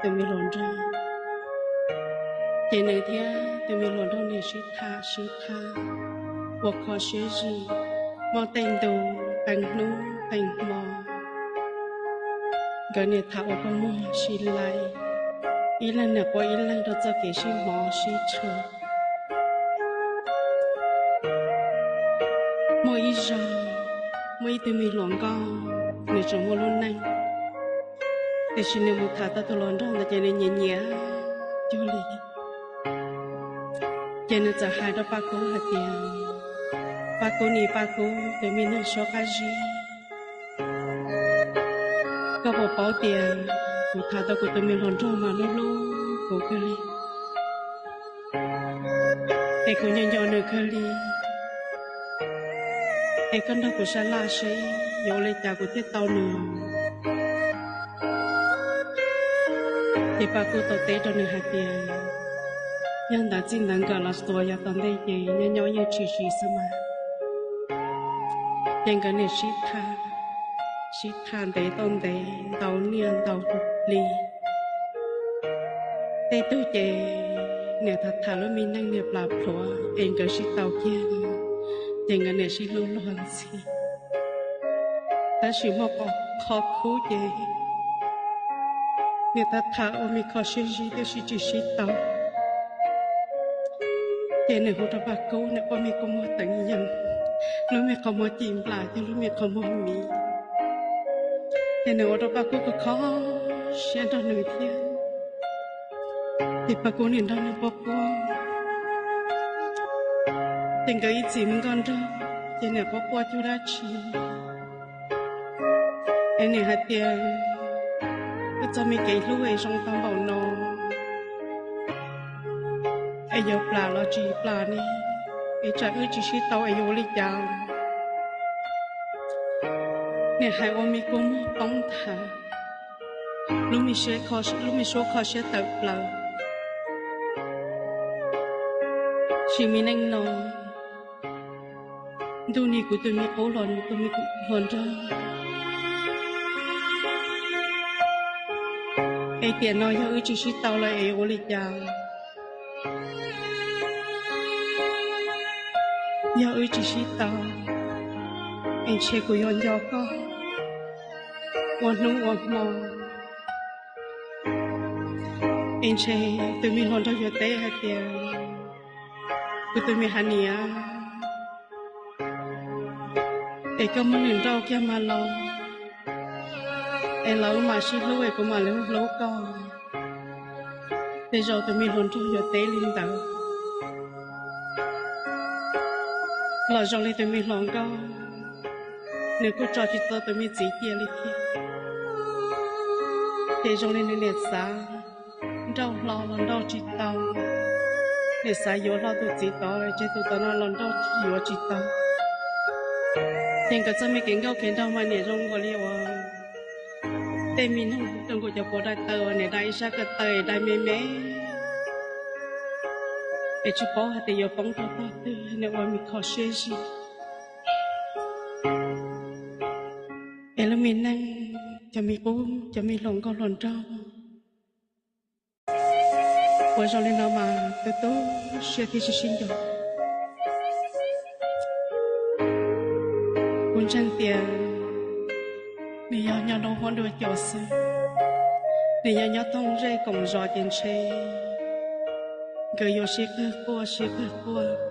tus me hluas nraug. Ces nws thiab tus me hluas nraug niam sib tham sib tham, ua kho siab zim, muaj tej ntu, qee hnub qee hmo, nkawd niam tham ua kua muag sib laij, ib leeg niam quaj ib leeg rau txoj kev sib hmov sib tshua. Muaj ib zaug, muaj ib tug me hluas nkauj, nws tseem muaj lub neej, tiam sis nws mus tham tau tus hluas nraug ntawd ces nws nyiam nyiam cuag li. Ces nws txawm hais rau Paj Kub hais tias, Paj Kub ni, Paj Kub, tus me neeg suab qab zib, koj puas paub tias kuv tham tau kuv tus me hluas nraug mas hlub hlub kuv kawg li, es kuv nco nco nws kawg li, es koj nrog kuv sab laj seb yuav ua li cas kuv thiaj tau nws. Ces Paj Kub tau teb rau nws hais tias, yog ntawd txij ntawd nkawm los txuas yav tom ntej ces nyob nyob yeej tshwm sim xwb mas. Ces nkawd niam sib tham, sib tham ntev tau ntev, ntau niaj ntau hli. Tej tug ces niam tham tham lub me neej niam plam plhuav es nkawd sib tau kiag, ces nkawd niam sib hlub luag ntxhi. Tab sis muaj qhov kub ces niam tham tham ua me kho siab zib tiam sis tsis sib tau. Ces nws hu rau Paj Kub, nws quaj me kua muag teev yees, lub me qhov muag ci nplas cog lub me qhov muag miv. Ces nws ua rau Paj Kub kho kho siab nrog nws thiab. Ces Paj Kub nim nrog nws quaj quaj. Ces nkawd ib txwm me nkauj nraug, ces niam quaj quaj cuag dab tsi, es niam hais tias, wb txoj me kev hlub es zoo tau npaum no, es yuav plam los tsis plam ne, es tsam wb tsis sib tau es yuav ua li cas? Niam hais ua me kua muag poob nthav, lub me suab kho siab tawm plaws. Sim me neej no, ntuj nim kuv tus me qub hluas, tus me hluas nraug, es tiam no yog wb tsis sib tau lawm es ua li cas? Yog wb tsis sib tau, es ntshe kuv yuav nco koj ua hnub ua hmo. Es ntshe tus me hluas nraug yuav teb hais tias, kuv tus me hav niam, es koj muab nws nrauj kiag mas los, es los wb mam sib hlub es kuv mam li hlub koj. Tej zaum tus me hluas nraug yuav teb li ntawd, los zoo li tus me hluas nkauj, nws kuj tso tsis tau tus me txiv cia li thiab. Ces zoo li nws niam xav nrauj hlo los nrauj tsis tau, niam xav yuav hlo tus txiv tod, ces tus tod no los nrauj yuav tsis tau. Ces nkawd txoj me kev nkauj kev nraug mas niam zoo nkaus li uas tej me noog rau nkaus cov puav dai taw uas niam dai ib sab ko taw dai me me, es tsis paub hais tias yuav poob rau tog twg, nws ua me kho siab zim. Es lub me neej, cov me qub, cov me hluas nkauj hluas nraug, ua zoo li no mas tu tu siab thiab sib sib nco. Kuv ntseeg tias nws yog nyob nruab huab nruab cua xwb, nws yog nyob thooj zej koom zos ces ntshe nkawd yuav sib qawg quaj sib qawg quaj.